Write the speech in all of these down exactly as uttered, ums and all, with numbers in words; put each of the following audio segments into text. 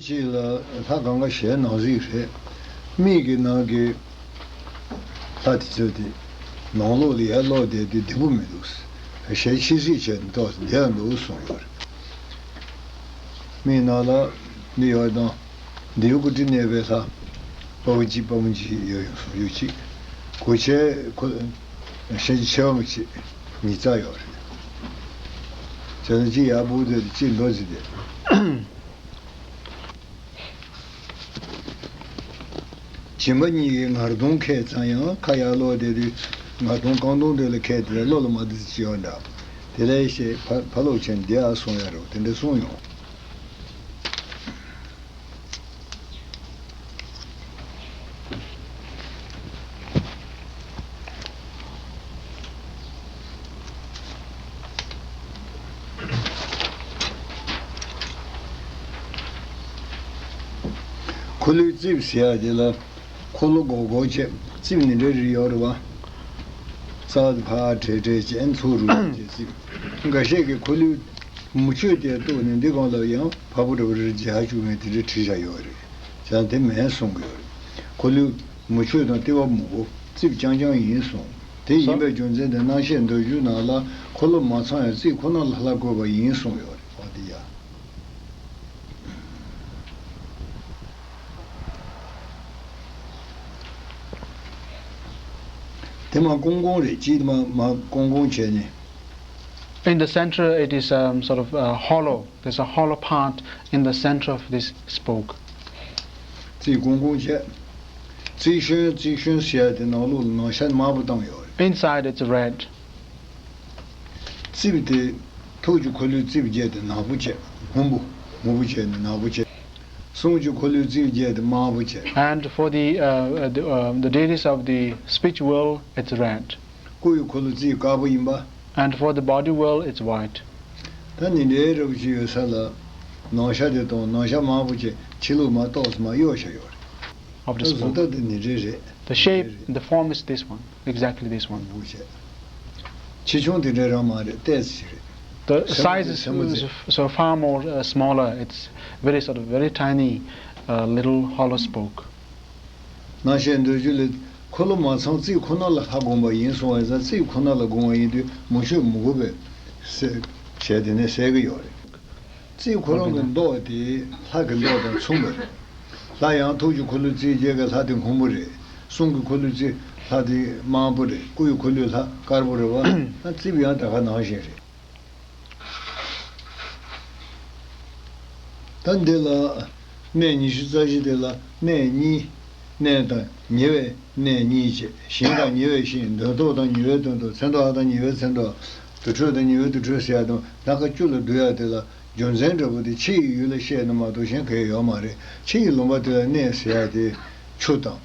ཅིག་ལ་ལྷ་གང་ག་ཞལ་ནག་གཟིག་རེད། མིག་གི་ནང་གི་ལྷ་དེ་ཚོ་དེ་ནང་ལོགས་ལ་ཡར་ལོག་བསྡད་དེ་བདེ་པོ་མི་འདུག་ཞལ་ཆི་སྲིད་བྱས་ནས་ཏོག་ཙམ་བསྡད་འདུག་གསུངས་ཡོད་རེད། མིག་ནང་ལ་འདི་ཡོད་དང་། འདི་ཡོད་ཀུ་ཀྲི་གནས་པའི་ལྷ། དཔའ་བོ་གཅིག་དཔའ་མོ་གཅིག་ཡོད་ཡོད་སོང་ཡོད་གཅིག་གོ་ཆའི་ཁོ། ཞལ་ཆེ་བ་མོ་གཅིག་ཉིས་རྩ་ཡོད་རེད། བྱས་ན་གཅིག་ཡར་སྦུག་བསྡད་དེ་གཅིག་མདོ་ཟིག་བསྡད། སྦྱིན་པ་གཉིས་ཀྱིས་ངར་གདོང་ཁད་ཙམ་ཡང་ཁ་ཡར་ལོག་བསྡད་དུས་ངར་གདོང་རྐང་གདོང་དེ་ལ་ཁད་དེ་བློ་ལ་མ་བདེ་ཅི་ཡོད་འདྲ། དེ་ལས་ཞེས་ཕ་ཕ་ལོག་ཆེན་བདེ་ཨ་སོང་ཡ་རོ་དེ་འདྲ་གསུངས་ཡོང་། འཁོར་ལོའི་རྩིབས་ཟེར་ཡ་དེ་ལ་འཁོར་ལོ་སྒོར་སྒོར་བྱས་རྩིབས་ནི་འདྲ་རེ་ཡོད་རེད་བ། རྩ་དེ་ཕར་བྲེག་བྲེག་བྱས་ཚུར་རུ་བྱས་རྩིབས། འགའ་ཤས་ཀྱིས་འཁོར་ལོའི་མུ་ཁྱུད་དེ་གཏུགས་ནས་འདི་སྒང་ལ་ཡང་བ་སྤུ་འདྲ་བོ་རེ་རེ་རྒྱག་བཅུག་མཁན་དེ་འདྲ་བྲིས་བཞག་ཡོད་རེད། བྱས་ཙང་དེ་མིན་གསུང་གི་ཡོད་རེད། འཁོར་ལོའི་མུ་ཁྱུད་དང་ལྟེ་བ་མང་པོ་རྩིབས་རྐྱང་རྐྱང་ཡིན་གསུངས། དེ་ཡིན་པའི་རྒྱུ་མཚན་དེ་རྣམ་བཤད་མདོ་རྒྱུད་ནང་ལ་འཁོར་ལོ་མ་ཚང་ཡང་རྩིབས་ཁོ་ན་ལ་ལྷ་བཀོད་པ་ཡིན་གསུངས་ཡོད་རེད། འོ་དེ་ཡ། དེ་མ་ཀོང་ཀོང་རེད། ཅིག་མ་མ་ཀོང་ཀོང་བྱས་ནས། In the center, it is, um, sort of, uh, hollow. There's a hollow part in the center of this spoke. རྩིབས་ཀོང་ཀོང་བྱས། རྩིབས་ཤོན་རྩིབས་ཤོན་ཟེར་ཡ་དེ་ནང་ལོགས་ལ་ནང་ཤ་དམར་པོ་བཏང་ཡོད་རེད། Inside, it's red. རྩིབས་དེ། ཐུགས་ཀྱི་འཁོར་ལོའི་རྩིབས་བརྒྱད་དེ་ནག་པོ་བྱས། སྔོན་པོ། སྔོན་པོ་བྱས་ནས་ནག་པོ་བྱས། གསུང་གི་འཁོར་ལོའི་རྩིབས་བརྒྱད་དེ་དམར་པོ་བྱས། And for the, uh, uh, the, uh, the deities of the speech world, it's red. སྐུ་ཡི་འཁོར་ལོ་རྩིབས་དཀར་པོ་ཡིན་པ། And for the body world, it's white. ད་ནི་འདྲའི་རབ་ཅིག་ཡོད་ས་ལ། ནང་ཤ་དེ་དང་ནང་ཤ་དམར་པོ་བྱས་ཕྱི་ལུགས་མ་གཏོགས་མ་གཡོག་བྱ་ཡོད་རེད། Of the ད་བཟོ spoke. ལྟ་དེ་ནི་འདྲའི་རེད། The shape, the form is this one. Exactly this one. བུ་བྱས། ཆེ་ཆུང་དེ་འདྲའི་རང་མ་རེད། ཏོག་ཙམ་རེད། The size is so far more, uh, smaller. It's very sort of very tiny, uh, little hollow spoke. རྣམ་བཤད་མདོ་རྒྱུད་ལས་འཁོར་ལོ་མ་ཚང་རྩིབས་ཁོ་ན་ལ་ལྷ་དགོངས་པ་ཡིན་གསུང་བ་ཡིན་ཙང་རྩིབས་ཁོ་ན་ལ་དགོངས་པ་ཡིན་དུས་མུ་ཁྱུད་མི་དགོས་པས་ཟེར་བྱས་དེ་ནས་ཟེར་གི་ཡོད་རེད། རྩིབས་ཁོ་རང་གི་མདོག་དེ་ལྷ་གི་མདོག་དང་མཚུངས་པ་རེད། ལྷ་ཡང་ཐུགས་ཀྱི་འཁོར་ལོ་རྩིབས་བརྒྱད་ཀྱི་ལྷ་དེ་སྔོན་པོ་རེད། གསུང་གི་འཁོར་ལོའི་རྩིབས་ལྷ་དེ་དམར་པོ་རེད། སྐུ་ཡི་འཁོར་ལོའི་ལྷ་དཀར་པོ་རེད་བ། ད་རྩིབས་ཡང་ད་ག་ནང་བཞིན་རེད། ད་འདི་ལ་གནས་ཉི་ཤུ་རྩ་བཞི་དེ་ལ་གནས་གཉིས། གནས་དང་ཉེ་བའི་གནས་གཉིས་བྱས། ཞིང་དང་ཉེ་བའི་ཞིང་། འདོད་ཐོག་དང་ཉེ་བའི་འདོད་ཐོག་མཚན་ཐོག་དང་ཉེ་བའི་མཚན་ཐོག་དུར་ཁྲོད་དང་ཉེ་བའི་དུར་ཁྲོད་ཟེར་ཡ་དང་སྣ་ཁ་བཅུ་ལ་བསྡུ་ཡ་དེ་ལ་རྒྱུ་མཚན་འདྲ་པོ་དེ་ཕྱི་ཡི་ཡུལ་ལ་བཤད་ན་མ་གཏོགས་གཞན་གང་ཡང་ཡོད་མ་རེད། ཕྱི་ཡི་ལུང་པ་དེ་ལ་གནས་ཟེར་ཡ་དེ་ཆུ་དང་།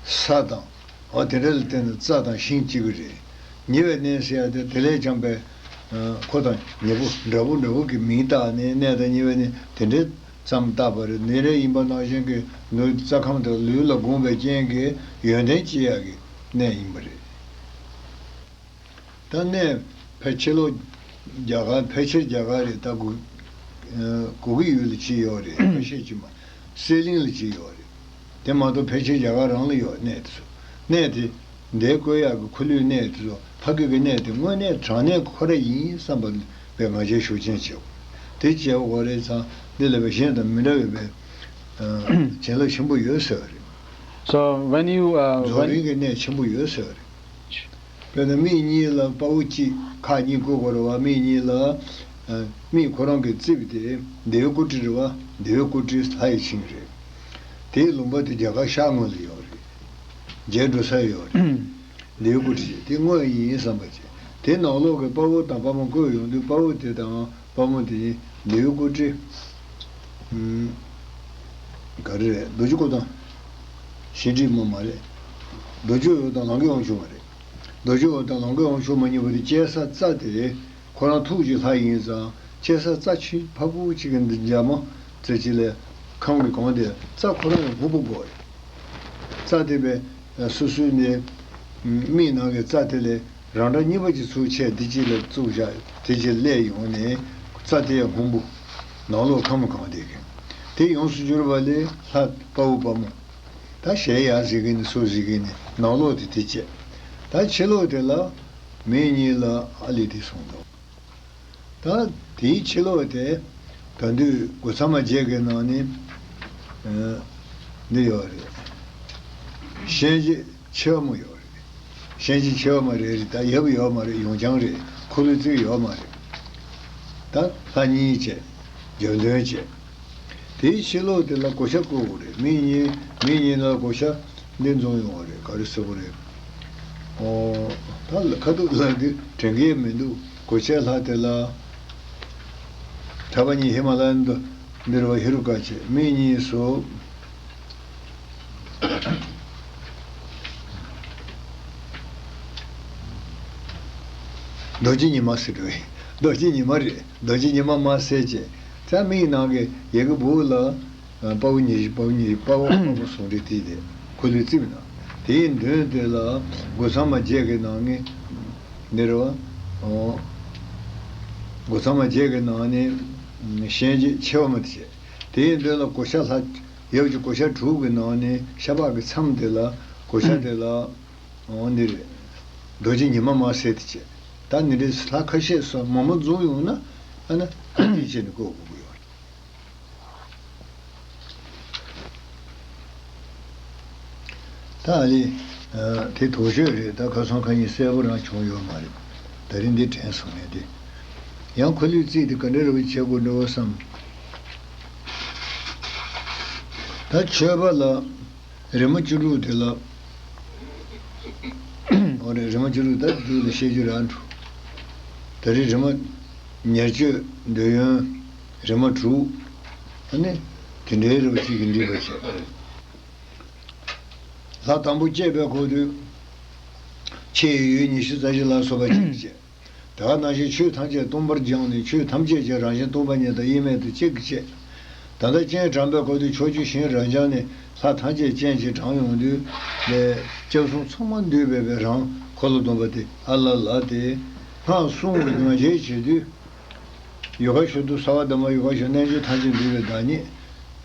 ས་དང་། འོ་དེ་འདྲ་ལ་བརྟེན་ནས་རྩྭ་དང་ཤིང་གཅིག་གི་རེད། ཉེ་བའི་གནས་ཟེར་ཡ་དེ་དེ་ལས་འཇམ་པའི། ཁོ་དང་ཉེ་པོ་འདྲ་པོ་འདྲ་པོ་གི་མིང་བཏགས་ནས་གནས་དང་ཉེ་བའི་གནས་དེ་འདྲའི་ཙམ་བཏགས་པ་རེད། དེ་འདྲ་ཡིན་པ་ནང་བཞིན་གྱི་ལུས་རྩ་ཁམས་དང་ལུས་ལ་དགོངས་པའི་རྐྱེན་གྱིས་ཡོན་ཏན་སྐྱེ་ཡག་གི་གནས་ཡིན་པ་རེད། ད་གནས་ཕལ་ཕྱི་ལོ་རྒྱ་གར་ཕལ་ཆེར་རྒྱ་གར་རེད། ད་གུ་གུ་གེ་ཡུལ་ལ་ཅིག་ཡོད་རེད། ཁ་ཤས་ཅིག་མ་སེ་གླིང་ལ་ཅིག་ཡོད་རེད། དེ་མ་གཏོགས་ཕལ་ཆེར་རྒྱ་གར་རང་ལ་ཡོད་གནས་དེ་ཚོ། གནས་དེ་འདས་བཀོད་ཡག་གི་འཁོར་ལོའི་གནས་དེ་ཚོ་ཕ་གི་གི་གནས་དེ་དངོས་གནས་དྲང་གནས་ཁོ་ར་ཡིན་བསམ་པ་བས་ང་ཚོས་ཤུགས་རྐྱེན་བྱེད་དགོས། དེ་བྱེད་དགོས་རེད་ཙང་འདི་ལས་པའི་གཞན་དང་མི་འདྲ་བའི་བྱིན་རླབས་ཆེན་པོ་ཡོད་ཟེར་བ་རེད། So when you, uh, རྫོགས་རིམ་གྱི་གནས་ཆེན་པོ་ཡོད་ཟེར་བ་རེད། དཔེར་ན་མིག་གཉིས་ལ་དཔའ་བོ་གཅིག་ཁག་གཉིས་བཀོད་དགོས་རེད་བ། མིག་གཉིས་ལ། མིག་ཁོ་རང་གི་རྩིབས་དེ་བདེ་བའི་སྐུ་དྲི་རེད་བ། བདེ་བའི་སྐུ་དྲི་ལྷ་ཡི་ཆིངས་རེད། དེའི་ལུང་པ་དེ་རྒྱ་གར་ཤར་ངོས་ལ་ཡོད་རེད། མཇལ་འགྲོ་ས་ཡོད་རེད། བདེ་བའི་སྐུ་དྲི་དེ་དངོས་ཡིན་བསམ་པ་བྱས། དེ་ནང་ལོགས་ཀྱི་དཔའ་བོ་དང་དཔའ་མོ་བཀོད་ཡོང་དུས་དཔའ་བོ་དེ་དང་དཔའ་མོ་དེ་ནི་བདེ་བའི་སྐུ་དྲི། ག་རེ་རེད། རྡོ་རྗེ་སྐུ་དང་། ཤེས་སྒྲིབ་མོ་མ་རེད། རྡོ་རྗེ་འོད་དང་ལམ་གྱི་དབང་ཕྱུག་མ་རེད། རྡོ་རྗེ་འོད་དང་ལམ་གྱི་དབང་ཕྱུག་མ་གཉིས་པོ་དེ་སྐྱེལ་ས་རྩྭ་དེ་ཁོ་རང་ཐུགས་ཀྱི་ལྷ་ཡིན་ཙང་སྐྱེལ་ས་རྩྭ་ཆེ་ཕ་བུ་གཅིག་གི་འདི་འཇའ་མོ་རྩེ་གཅིག་ལས་ཁམས་ཀྱི་གོང་དེ་རྩྭ་ཁོ་རང་ཡང་སྔོན་པོ་དགོས་རེད། རྩྭ་དེ་བས་སོ་སོའི་ནས་མིག་ནང་གི་རྩྭ་དེ་ལས་རང་འདྲ་གཉིས་པ་ཅིག་ཚུར་ཆད་དེ་གཅིག་ལ་བཙུགས་བཞག་དེ་གཅིག་སླེབས་ཡོང་ནས་རྩྭ་དེ་ཡང་སྔོན་པོ་ནང་ལོགས་ཁམས་གང་དེ་གི་ དེ་ཡོངས་སུ་གྱུར་པ་ལས་ལྷ་དཔའ་བོ་དཔའ་མོ། ད་ཞལ་ཡར་གཟིགས་ཀྱི་ནི་སོ་གཟིགས་ཀྱི་ནི་ནང་ལོགས་དེ་དེ་བྱས། ད་ཕྱི་ལོགས་དེ་ལ་མིག་གཉིས་ལ་ཨ་ལི་དེ་གསུངས་འདུག་ད་དེའི་ཕྱི་ལོགས་དེ་ད་དུས་སྒོ་ཚང་མ་བརྒྱད་ཀྱི་ནང་ནས་འདི་ཡོད་རེད། ཤན་འབྱེད་ཆེ་བ་མོ་ཡོད་རེད། ཤན་འབྱེད་ཆེ་བ་མ་རེད་རེད། ད་ཡབ་ཡོད་མ་རེད། ཡོངས་རྐྱང་རེད། འཁོར་ལོས་བརྩིགས་ཡོད་མ་རེད། ད་ལྷ་གཉིས་བྱས། བརྒྱད་དོན་བྱས། དེའི་ཕྱི་ལོགས་དེ་ལ་གོ་ཆ་བཀོད་དགོས་རེད། མིག་གཉིས་མིག་གཉིས་ལ་གོ་ཆ་འདི་འཛོམས་ཡོང་བ་རེད། ག་རེ་ཟེར་དགོས་རེད། ཨོ། ད་ལ་ཁ་ཐུག་ལ་འདི་དྲན་གྱི་མི་འདུག་གོ་ཆའི་ལྷ་དེ་ལ་གྲྭ་པ་གཉིས་ཧི་མ་ལ་ཡ་ན་འདིར་བ་ཧེ་རུ་ཀ་བྱས། མིག་གཉིས་སུ། རྡོ་རྗེ་ཉི་མ་ཟེར་འགྲོ་ཡི། རྡོ་རྗེ་ཉི་མ་རེད། རྡོ་རྗེ་ཉི་མ་མ་ཟེར་བྱས། ཚ་མིག་ནང་གི་ཡ་གི་བུ་ལ་དཔའ་བོ་ཉི་ཤུ། དཔའ་བོ་ཉི་ཤུ། དཔའ་བོ་དཔའ་བོ་ཟུང་འབྲེལ་དེ་དེ་ཁོ་ལུས་རྩིབ་ན། དེའི་མདུན་དེ་ལ་སྒོ་ཚང་མ་བརྒྱད་ཀྱི་ནང་ནས་འདིར་བ། ཨོ། སྒོ་ཚང་མ་བརྒྱད་ཀྱི་ནང་ནས་ཤན་འབྱེད་ཆེ་བ་མ་དེ་བྱས། དེའི་མདུན་ལ་གོ་ཆ་ལྷ། ཡབ་ཀྱི་གོ་ཆ་དྲུག་གི་ནང་ནས་ཤ་པགས་ཀྱི་མཚམས་དེ་ལ་གོ་ཆ་དེ་ལ། འོ་འདི་རེད། རྡོ་རྗེ་ཉི་མ་མ་ཟེར་དེ་བྱས། ད་འདི་འདྲའི་ལྷ་ཁ་ཤས་སུ་མང་པོ་འཛོམས་ཡོང་ན་ཨ་ན་ཁ་ཤས་བྱས་ནས་བཀོད་དགོས་ཀྱི་ཡོད་རེད། ད་ཨ་ལི། དེ་དོགས་གཅོད་རེད། ད་ཁ་སང་ཁ་ཉིན་གསལ་པོ་རང་བྱུང་ཡོད་མ་རེད། ད་རིང་འདི་དྲན་སོང་ངས་དེ། ཡང་ཁོ་ལུས་རྩིས་དེ་ག་འདྲ་རེ་བ་བྱེད་དགོས་འགྲོ་བསམ། ད་མཆོད་པ་ལ། རི་མོ་བཅུ་དྲུག་དེ་ལ། འོ་རེད། རི་མོ་བཅུ་དྲུག་ད་དྲུག་ལ་བཤད་རྒྱུ་རང་འགྲོ། ད་རེས་རི་མོ་ཉེར་སྤྱོད་འདོད་ཡོན་རི་མོ་དྲུག་ཨ་ནི་དེ་འདྲའི་རི་མོ་གཅིག་གིས་འགྲིག་པ་བྱས། ལྷ་དང་པོ་བསྐྱེད་པའི་འཁོར་དུ། ཆེ་ཡི་ཡུལ་ཉི་ཤུ་རྩ་བཞི་ལ་སོགས་པ་གཅིག་བྱས། ད་ག་ནང་བཞིན་ཆོས་ཐམས་ཅད་སྟོང་པར་སྦྱངས་ནས་ཆོས་ཐམས་ཅད་ཀྱི་རང་བཞིན་སྟོང་པ་ཉིད་དང་དབྱེར་མེད་དུ་གཅིག་གིས་བྱས། ད་ལྟ་སྤྱན་དྲངས་པའི་སྐབས་དུ་ཕྱོགས་བཅུའི་ཞིང་རབ་འབྱམས་ནས་ལྷ་ཐམས་ཅད་སྤྱན་གྱིས་དྲངས་ཡོང་དུས་ལས་སྐྱབས་གསུམ་ཚང་མ་འདུས་པའི་བའི་རང་འཁོར་ལོ་སྡོམ་པ་དེ་ཨ་ལ་ལ་སྟེ། སྔགས་གསུམ་གྱི་ངང་བཞེས་བྱེད་དུས། ཡོ་ག་ཤོ་དུ་ས་བ་དྷརྨ་ཡོ་ག་ཤོ་རྣལ་འབྱོར་ཐམས་ཅད་འདུས་པའི་བདག་ཉིད།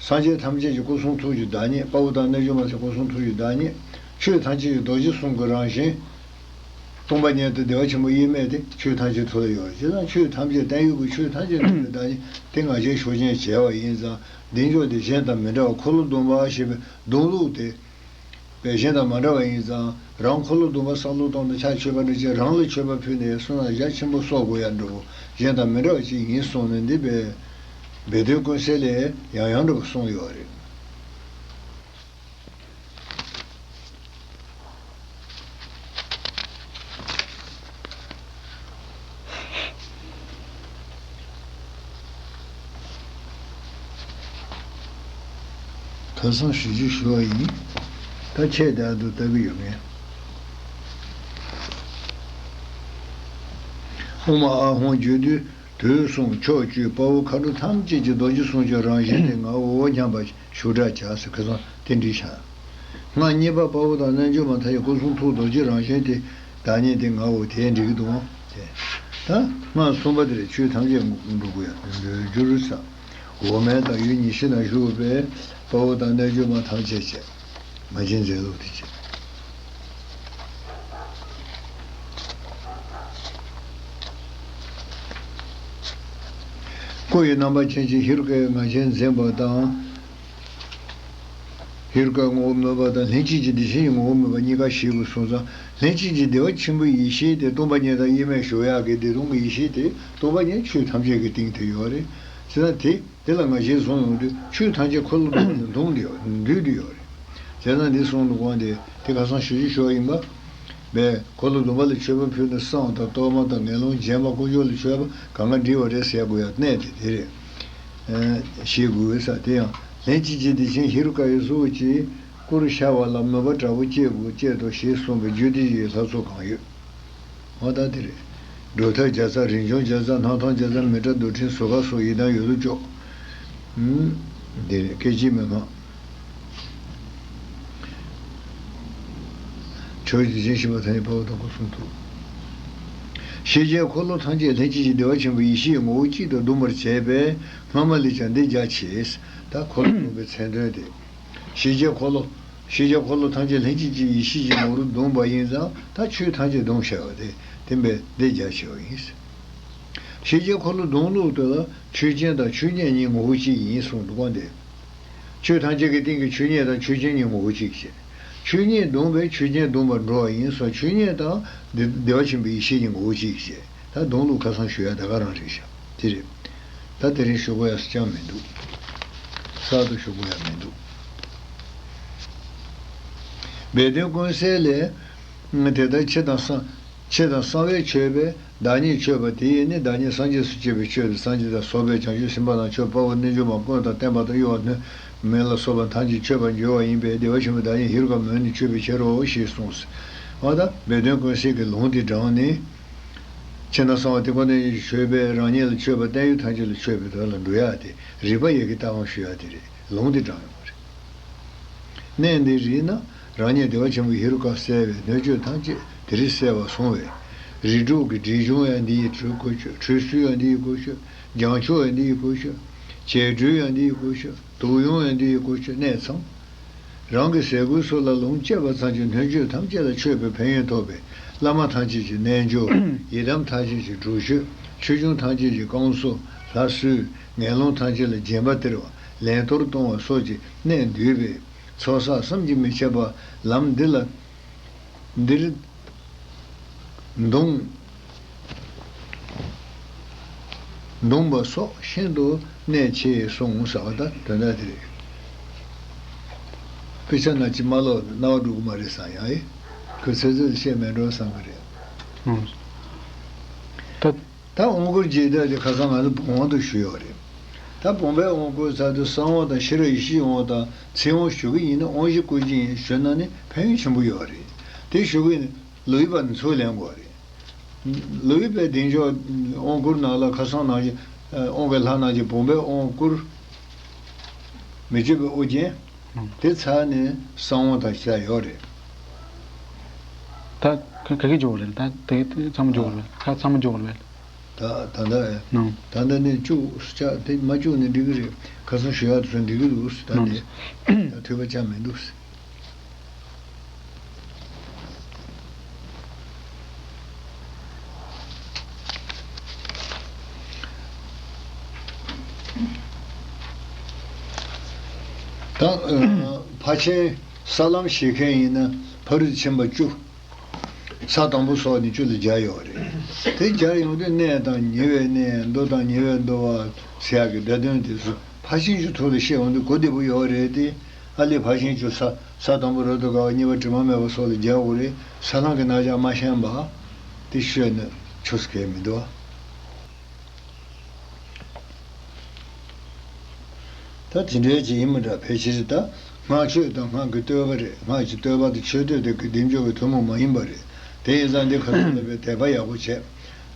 སངས་རྒྱས་ཐམས་ཅད་ཀྱི་སྐུ་གསུང་ཐུགས་ཀྱི་བདག་ཉིད། དཔའ་བོ་དང་རྣལ་འབྱོར་མ་ཟེར་སྐུ་གསུང་ཐུགས་ཀྱི་བདག་ཉིད། ཆོས་ཐམས་ཅད་ཀྱི་རྡོ་རྗེ་གསུམ་གྱི་རང་བཞིན། སྟོང་པ་ཉིད་དུ་བདེ་བ་ཆེན་པོ་དབྱེར་མེད་དེ་ཆོས་ཐམས་ཅད་ཐུགས་ལ་ཡོད་རེད། བྱས་ཙང་ཆོས་ཐམས་ཅད་བརྟན་གཡོ་གི་ཆོས་ཐམས་ཅད་ཐུགས་ལ་བདག་ཉིད་དེ་ངང་བཞིན་ཤུགས་ཅན་བྱས་པ་ཡིན་ཙང་། བདེ་མཆོག་དེ་གཞན་དང་མི་འདྲ་བ། འཁོར་ལོ་སྡོམ་པ་ཞེས་པའི་སྡོམ་ལུགས་དེ། པའི་གཞན་དང་མ་འདྲ་བ་ཡིན་ཙང་། རང་འཁོར་ལོ་སྡོམ་པ་བསམ་བློ་གཏོང་དང་ཕྱག་མཆོད་པ་འདྲ་བྱས། རང་ལ་མཆོད་པ་ཕུལ་ནས་བསོད་ནམས་རྒྱ་ཆེན་པོ་གསོག་དགོས་ཡ་འདྲ་བོ། གཞན་དང་མི་འདྲ་བ་ཅིག་ཡིན་གསུངས་ནས་འདི་པའི་སྦས་དོན་ཀུན་གསལ་ལས་ཡང་ཡང་འདྲ་བོ་གསུངས་ཡོད་རེད། ཁ་སང་ཞུ་རྒྱུ་ཞུ་བ་ཡིན། ད་ཁྱེད་དེ་ཨ་དུ་ལྟ་གི་ཡོད་མེད། ཨོཾ་ཨཱཿཧཱུྃ་བརྗོད་དུས། དུས་གསུམ་ཕྱོགས་བཅུའི་དཔའ་བོ་མཁའ་འགྲོ་ཐམས་ཅད་ཀྱི་རྡོ་རྗེ་གསུམ་གྱི་རང་བཞིན་དེ་ངའོ་སྙམ་པ་ཞུ་སྒྲ་བྱ་ཟེར། ཁ་སང་དེ་འདྲི་བྱ། སྔགས་གཉིས་པ་དཔའ་བོ་དང་རྣལ་འབྱོར་མ་མཐའ་ཡས་སྐུ་གསུང་ཐུགས་རྡོ་རྗེ་རང་བཞིན་དེ་བདག་ཉིད་དེ་ངའོ་དེ་འགྲིག་གི་འདུག་ཨང་། དེ་ད་སྔགས་གསུམ་པ་དེ་ལས་ཆོས་ཐམས་ཅད་འགྲོ་དགོས་ཡ་འགྲོ་རྒྱུ་རུ་ས། འོག་མིན་དང་ཡུལ་ཉི་ཤུ་ན་བཞུགས་པའི་དཔའ་བོ་དང་རྣལ་འབྱོར་མ་ཐམས་ཅད་བྱས། ང་རྒྱལ་མཛད་ལུགས་དེ་བྱས། སྐུ་ཡི་རྣམ་པ་ཅན་གྱི་ཧེ་རུ་ཀའི་ང་རྒྱལ་འཛིན་པ་དང་། ཧེ་རུ་ཀའི་ངོ་བོ་མོས་པ་དང་ལྷན་ཅིག་སྐྱེས་བདེ་ཆེན་གྱི་ངོ་བོ་མོས་པ་གཉིས་ཀ་ཞིག་དགོས་གསུངས་ཙང་། ལྷན་ཅིག་སྐྱེས་བདེ་བ་ཆེན་པོའི་ཡེ་ཤེས་དེ་སྟོང་པ་ཉིད་དང་དབྱེར་མེད་ཞུགས་ཡག་གི་བདེ་སྟོང་གི་ཡེ་ཤེས་དེ་སྟོང་པ་ཉིད་ཆོས་ཐམས་ཅད་ཀྱི་སྟེང་དུ་ཡོད་རེད། བྱས་ཙང་དེ། དེ་ལ་ང་རྒྱལ་བཟུང་ཡོང་དུས་ཆོས་ཐམས་ཅད་འཁོར་ལོ་སྡོམ་པ་ནི་འདུས་ཏེ་ཡོད། འདུས་ཏེ་ཡོད་རེད། བྱས་ཙང་འདི་གསུང་ལུགས་དབང་དེ་དེ་ཁ་སང་ཞུ་རྒྱུ་ཞུ་བ་ཡིན་པ། བས་འཁོར་ལོ་སྡོམ་པ་ལ་མཆོད་པ་ཕུལ་ན་བསང་དང་གཏོར་མ་དང་ངན་སློང་སྦྱིན་པ་དཀོན་མཆོག་ལ་མཆོད་པ་གང་ག་འགྲིག་པ་རེད་ཟེར་དགོས་ཡ་གནད་དེ་དེ་རེད། ཨ་ཞེས་དགོས་ས་དེ་ཡང་ལྷན་ཅིག་སྐྱེས་བདེ་ཆེན་ཧེ་རུ་ཀ་ཡི་གཟུགས་ཀྱི་སྐུར་ཤར་བ་ལ་མོས་པ་དྲག་པོ་སྐྱེ་དགོས་སྐྱེ་དོ་ཞེས་གསུངས་པའི་རྒྱུ་དེ་ཡི་ལྷ་ཚོགས་གང་ཡོད། འོ་ད་དེ་རེད། སྒྲུབ་ཐབས་བརྒྱ་རྩ་རིན་འབྱུང་བརྒྱ་རྩ་སྣང་སྟོང་བརྒྱ་རྩ་མི་ཏྲ་རྡུལ་ཕྲན་ཟུར་ཁ་སོགས་ཡི་དམ་ཡོད་དོ་ཅོག་ཨུམ། དེ་རེད། སྐད་ཅིག་མི་སྔ། ཕྱོགས་བཅུའི་དེ་བཞིན་གཤེགས་པ་མཐའ་ཡས་དཔའ་བོ་དང་སྐུ་གསུང་ཐུགས། ཤེས་བྱའི་འཁོར་ལོ་ཐམས་ཅད་ལྷན་ཅིག་སྐྱེས་བདེ་བ་ཆེན་པོའི་ཡེ་ཤེས་ཀྱི་ངོ་བོ་གཅིག་ཏུ་བསྡུ་བར་བྱས་པས་སྔ་མ་ལས་ཀྱང་འདི་རྒྱ་ཆེ། ད་འཁོར་ལོ་སྡོམ་པའི་མཚན་དོན་དེ། ཤེས་བྱའི་འཁོར་ལོ། ཤེས་བྱའི་འཁོར་ལོ་ཐམས་ཅད་ལྷན་ཅིག་སྐྱེས་ཡེ་ཤེས་ཀྱི་ངོ་བོར་བསྡོམས་པ་ཡིན་ཙང་ད་ཆོས་ཐམས་ཅད་བསྡོམས་བྱ་བ་དེ་དེ་འབད་དེ་རྒྱ་ཆེ་བ་ཡིན། ཤེས་བྱའི་འཁོར་ལོ་སྡོམ་ལུགས་དེ་ལ་ཆོས་ཅན་དང་ཆོས་ཉིད་གཉིས་ངོ་བོ་གཅིག་ཡིན་གསུངས་འདུག་ག་འདི། ཆོས་ཐམས་ཅད་ཀྱི་སྟེང་གི་ཆོས་ཉིད་དང་ཆོས་ཅན་གཉིས་ངོ་བོ་གཅིག་བྱས། ཆོས་ཉིད་བསྡོམས་པས་ཆོས་ཅན་བསྡོམས་པར་འགྲོ་བ་ཡིན་སོགས་ཆོས་ཉིད་དང་བདེ་བདེ་བ་ཆེན་པོའི་ཡེ་ཤེས་ཀྱི་ངོ་བོ་གཅིག་བྱས། ད་སྡོམ་ལུགས་ཁ་སང་ཞུ་ཡ་ད་ག་རང་རེད་ཤག་དེ་རེད། ད་དེ་རིང་ཞུ་དགོས་ཡ་ས་ཅང་མི་འདུག་གསར་དུ་ཞུ་དགོས་ཡ་མི་འདུག་སྦས་དོན་ཀུན་གསལ་ལས། དེ་ལྟར་ཆེ་དང་གསང་། ཆེ་དང་གསང་བའི་ཆོས་པས་བདག་ཉིད་མཆོད་པ་དེ་ཡིས་ནི་བདག་ཉིད་སངས་རྒྱས་སུ་བསྐྱེད་པའི་ཆོས་དང་སངས་རྒྱས་དང་ཚོགས་པའི་བྱང་ཆུབ་སེམས་དཔའ་དང་མཆོད་པ་པོ་རྣལ་འབྱོར་མ་ཀུན་དང་བསྟན་པ་དང་གཡོ་བ་སྣོད་མེད་ལ་སོགས་པ་ཐམས་ཅད་མཆོད་པར་འགྱུར་བ་ཡིན་པས་བདེ་བ་ཆེན་པོ་བདག་ཉིད་ཧེ་རུ་ཀ་མོ་ནི་མཆོད་པའི་ཕྱིར་རོ་ཞེས་གསུངས། འོ་ད་སྦས་དོན་ཀུན་གསལ་གྱི་ལུང་དེ་དྲངས་ནས། ཆེ་ན་གསང་བ་དེ་ཀུན་ནས་མཆོད་པས་རང་ཉིད་ལ་མཆོད་པ་བརྟན་གཡོ་ཐམས་ཅད་ལ་མཆོད་པའི་དོན་ལ་འགྲོ་ཡ་དེ་རིགས་པ་ཡི་གེ་ལྟ་བུ་ཞུ་ཡ་དེ་རེད། ལུང་དེ་དྲངས་ཡོང་བ་རེད། གནས་འདི་རིག་ན་རང་ཉིད་བདེ་བ་ཆེན་པོ་ཧེ་རུ་ཀ་གསལ་བས་སྣོད་བཅུད་ཐམས་ཅད་དེ་རིག་གསལ་བར་གསུངས་པས། རིགས་དྲུག་གི་སྒྲིབ་སྦྱོང་ཡང་འདི་ཡི་གོ་ཆོད། ཁྲུས་གསོལ་ཡང་འདི་ཡི་གོ་ཆོད། སྦྱང་ཆོག་ཡང་འདི་ཡི་གོ་ཆོད། བྱད་སྒྲོལ་ཡང་འདི་ཡི་གོ་ཆོད། དུག་དབྱུང་ཡང་འདི་ཡི་གོ་ཆོད། གནས་ཚང་། རང་གི་ཟས་གོས་སོགས་ལ་ལུང་བཅས་པ་ཚང་གི་སྣོད་བཅུད་ཐམས་ཅད་ལ་མཆོད་པའི་ཕན་ཡོན་ཐོབ་པས་བླ་མ་ཐམས་ཅད་ཀྱི་རྣལ་འབྱོར། ཡི་དམ་ཐམས་ཅད་ཀྱི་སྒྲུབ་མཆོད། ཆོས་སྐྱོང་ཐམས་ཅད་ཀྱི་བསྐང་གསོ། ལྷ་གསོལ། ངན་སློང་ཐམས་ཅད་ལ་སྦྱིན་པ་སྟེར་བ། ལན་གཏོར་གཏོང་བ་སོགས་ཀྱི་གནད་འདུས་པས་ཚོགས་བསགས་བསམ་གྱིས་མི་ཁྱབ་པ་ལམ་འདི་ལ། འདིར་འདོང་འདོང་པ་སོགས་ཤིན་ཏུ་གནད་ཆེ་གསུངས་ཟེར་བ་ད་དོན་དག་དེ་རེད། དཔེ་ཆ་ནང་ཅིག་མ་ཀློག་ན་རྣ་བ་འགྲོ་གི་མ་རེད་བསམ་ཡང་ཨེ། ཁོས་ཚེ་ཚད་བཤད་མེད་འགྲོ་བསམ་གི་རེད། ཨང་། ད། ད་དབང་བསྐུར་རྒྱས་བསྡུས་དེ་ཁ་སང་ང་ཚོ་བོང་བ་དུ་ཞུས་ཡོད་རེད། ད་བོང་བའི་དབང་བསྐུར་ཚར་དུས་གསང་དབང་དང་ཤེས་རབ་ཡེ་ཤེས་དབང་དང་ཚིག་དབང་ཞུ་གི་ཡིན་ན་དབང་བཞི་བསྐུར་གྱི་ཡིན་ཞུས་ན་ནི་ཕན་ཡོན་ཆེན་པོ་ཡོད་རེད། དེ་ཞུ་གི་ཡིན་ན་ལོ་ཡི་བར་ནས་ཚུར་ལེན་དགོས་རེད། ལོ་ཡི་བར་བདེ་མཆོག་དབང་བསྐུར་ནང་ལ་ཁ་སང་ནང་བཞིན་དབང་གི་ལྷ་ནང་བཞིན་བོང་བའི་དབང་བསྐུར། མི་བསྐྱོད་པའི་དབུ་རྒྱན། དེ་ཚར་ནས་གསང་དབང་དང་བཅས་ཡོད་རེད། ད་ག་ག་གི་འཇོག་རེད། ད་དེ་དེ་ཚང་མ་འཇོག་རེད། ད་ཚང་མ་འཇོག་རེད། ད་ད་ལྟ་ནང་ད་ལྟ་ནས་བཅུག་ཆ་དེ་མ་བཅུག་ནས་འགྲིག་གི་རེད། ཁ་སང་ཞུ་ཡག་དེ་ཚོ་འགྲིག་གི་འདུག་ད་ནང་ནས་ད་ཐོས་པ་ཆགས་མི་འདུག་ད་ཕར་ཕྱིན་ས་ལམ་ཞིག་མཁན་ཡིན་ན་ཕ་རོལ་ཕྱིན་པ་བཅུ། ས་དང་པོ་སོགས་ནས་བཅུ་ལ་སྦྱར་ཡོད་རེད། དེ་སྦྱར་ཡོང་དུས་གནས་དང་ཉེ་བའི་གནས། མདོ་དང་ཉེ་བའི་མདོ་བ་ཟེར་ཡག་གི་སྒྲ་དོན་དེ་ཚོ་ཕར་ཕྱིན་གྱི་ཐོག་ལ་བཤད་ཡོང་དུས་གོ་བདེ་པོ་ཡོད་རེད་དེ། ཨ་ལས་ཕར་ཕྱིན་བཅུ་ས་ས་དང་པོ་རབ་ཏུ་དགའ་བ། གཉིས་པ་དྲི་མ་མེད་པ་སོགས་ལ་སྦྱར་དགོས་རེད། ས་ལམ་གྱི་རྣམ་གཞག་མ་ཤེས་པ་དེ་ཤོད་ན་ཆོག་ས་གལ་མི་འདུག་ཨ། ད་དེ་འདྲའི་ཅིག་ཡིན་མི་འདྲ། ཕལ་ཆེར་ད་སྔགས་ཆོས་དང་སྔགས་ཀྱི་བསྟོད་པ་རེད། སྔགས་ཀྱི་བསྟོད་པ་དང་མཆོད་བསྟོད་དེ་བདེ་མཆོག་གི་ཐུན་མོང་མ་ཡིན་པ་རེད། དེ་ཡིན་ཙང་འདི་ཁ་ཐུག་ལ་བའི་དད་པ་ཡག་པོ་བྱས།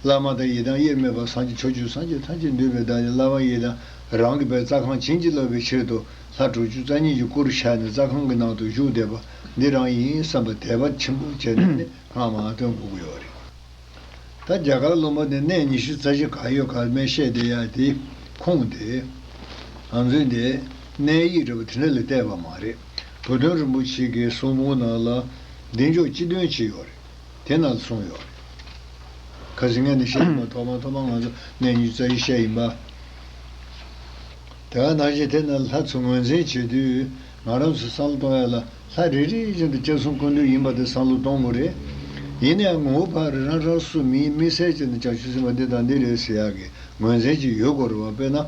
བླ་མ་དང་ཡི་དམ་དབྱེར་མེད་པ་སངས་རྒྱས་ཕྱོགས་བཅུའི་སངས་རྒྱས་ཐམས་ཅད་འདུས་པའི་བདག་ཉིད་བླ་མ་ཡི་དམ་རང་གི་བའི་རྩ་ཁམས་བྱིན་གྱིས་བརླབ་པའི་ཕྱིར་དུ་ལྷ་དྲུག་ཅུ་རྩ་གཉིས་ཀྱི་སྐུ་རུ་ཤར་ནས་རྩ་ཁམས་ཀྱི་ནང་དུ་བཞུགས་བསྡད་པ་འདི་རང་ཡིན་བསམ་པའི་དད་པ་ཆེན་པོ་བྱས་ནས་ནི་སྔགས་མང་བཏོན་དགོས་ཀྱི་ཡོད་རེད། ད་རྒྱ་གར་ལུང་པ་ནས་གནས་ཉི་ཤུ་རྩ་བཞི་ག་ཡོད་ག་མེད་བཤད་བསྡད་ཡ་དེ་ཁུངས་དེ། ང་ཚོའི་འདི་གནས་ཡིག་འདྲ་པོ་དེ་འདྲ་ལ་བལྟས་པ་མ་རེད། བུ་སྟོན་རིན་པོ་ཆེ་གི་གསུང་འབུམ་ནང་ལ་བདེ་མཆོག་སྤྱི་དོན་ཅིག་ཡོད་རེད། དེ་ནང་ལ་གསུངས་ཡོད་རེད། ཁ་སང་ངས་ནི་བཤད་ཡིན་པ། ཐོག་མ་ཐོག་མ་ང་ཚོ་གནས་ཉི་ཤུ་རྩ་བཞི་བཤད་ཡིན་པ། དེ་ག་ནང་བཞིན་དེ་ནི་ལྷ་ཚོ་ངོས་འཛིན་བྱེད་དུས་ང་རང་ཚོ་བསམ་བློ་གཏོང་ཡ་ལ་ལྷ་རེ་རེ་བཞིན་དུ་སྐྱབས་གསུམ་ཀུན་འདུས་ཡིན་པ་དེ་བསམ་བློ་གཏོང་དགོས་རེད། ཡིན་ནའང་ངོ་བོ་ཕར་རང་རང་སོ་སོ་མིའི་དམིགས་བསལ་ཅན་དུ་བྱང་ཆུབ་སེམས་དཔའ་འདི་དང་འདི་རེད་ཟེར་ཡག་གི་ངོས་འཛིན་ཅིག་ཡོད་དགོས་རེད་བ། དཔེར་ན།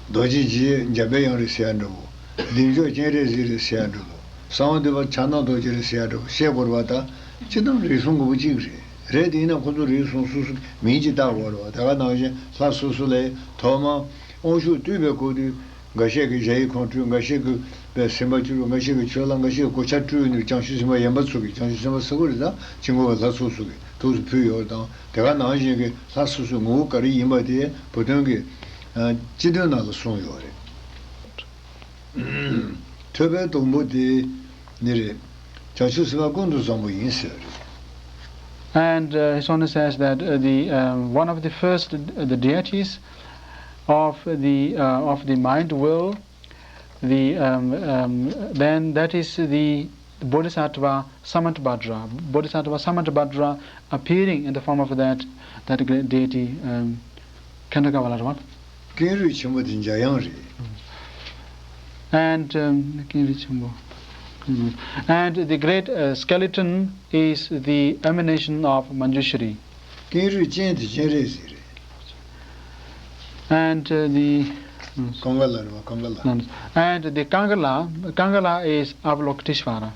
རྡོ་རྗེ་འཇིགས་འཇམ་པའི་དབྱངས་རེད་ཟེར་ཡ་འདྲ་བོ། བདེ་མཆོག་སྤྱན་རས་གཟིགས་རེད་ཟེར་ཡ་འདྲ་བོ། གསང་བ་འདུས་པ་ཕྱག་ན་རྡོ་རྗེ་རེད་ཟེར་ཡ་འདྲ་བོ་བཤད་དགོས་རེད་བ། ད་སྤྱིར་བཏང་རིགས་གསུམ་དངོས་པོ་གཅིག་རེད། རེད་དེ་ཡིན་ན་ཁོ་ཚོ་རིགས་གསུམ་སོ་སོ་མིང་ཅིག་བཏགས་དགོས་རེད་བ། དེ་ག་ནང་བཞིན་ལྷ་སོ་སོ་ལ་ཐོག་མར་དབང་ཕྱུག་བཏུལ་བའི་སྐབས་དུས་འགའ་ཤས་ཀྱིས་གཞལ་ཡས་ཁང་སྤྲུལ། འགའ་ཤས་ཀྱིས་པའི་སེམས་དཔའ་སྤྱི་རུ། འགའ་ཤས་ཀྱིས་ཆོས་ལྷ། འགའ་ཤས་ཀྱིས་གོ་ཆ་སྤྲུལ་ནས་བྱང་ཆུབ་སེམས་དཔའ་ཡན་པ་ཚོ་གིས་བྱང་ཆུབ་སེམས་དཔའ་ཟེར་དགོས་རེད། ད་ཕྱི་དངོས་པོ་ལྷ་སོ་སོ་གིས་ཐུགས་སུ་ཕུལ་ཡོད་དང་། དེ་ག་ནང་བཞིན་གྱི་ལྷ་སོ་སོའི་ངོ་བོ་ག་རེ་ཡིན་པ་དེ་བུ་སྟོན་གྱི་ཨ་སྤྱི་དོན་ནང་ལ་གསུངས་ཡོད་རེད། ཐོས་པའི་སྡོང་པོ་དེ་ནི་རེད། བྱང་ཆུབ་སེམས་དཔའ་ཀུན་ཏུ་བཟང་པོ་ཡིན་ཟེར་བ་རེད། And uh, His Holiness says that uh, the um, one of the first uh, the deities of the uh, of the mind will, the um, um, then that is the Bodhisattva Samantabhadra. Bodhisattva Samantabhadra appearing in the form of that that great deity, um, Khandakavala, right? ཀེང་རུས་ཆེན་པོ་དེ་འཇམ་དབྱངས་རེད། And um, ཀེང་རུས་ཆེན་པོ། And the great uh, skeleton is the emanation of Manjushri. ཀེང་རུས་ཅན་དེ་སྤྱན་རས་གཟིགས་རེད། And uh, the Kangala རེད་བ། Kangala. And the Kangala, Kangala is Avalokiteshvara.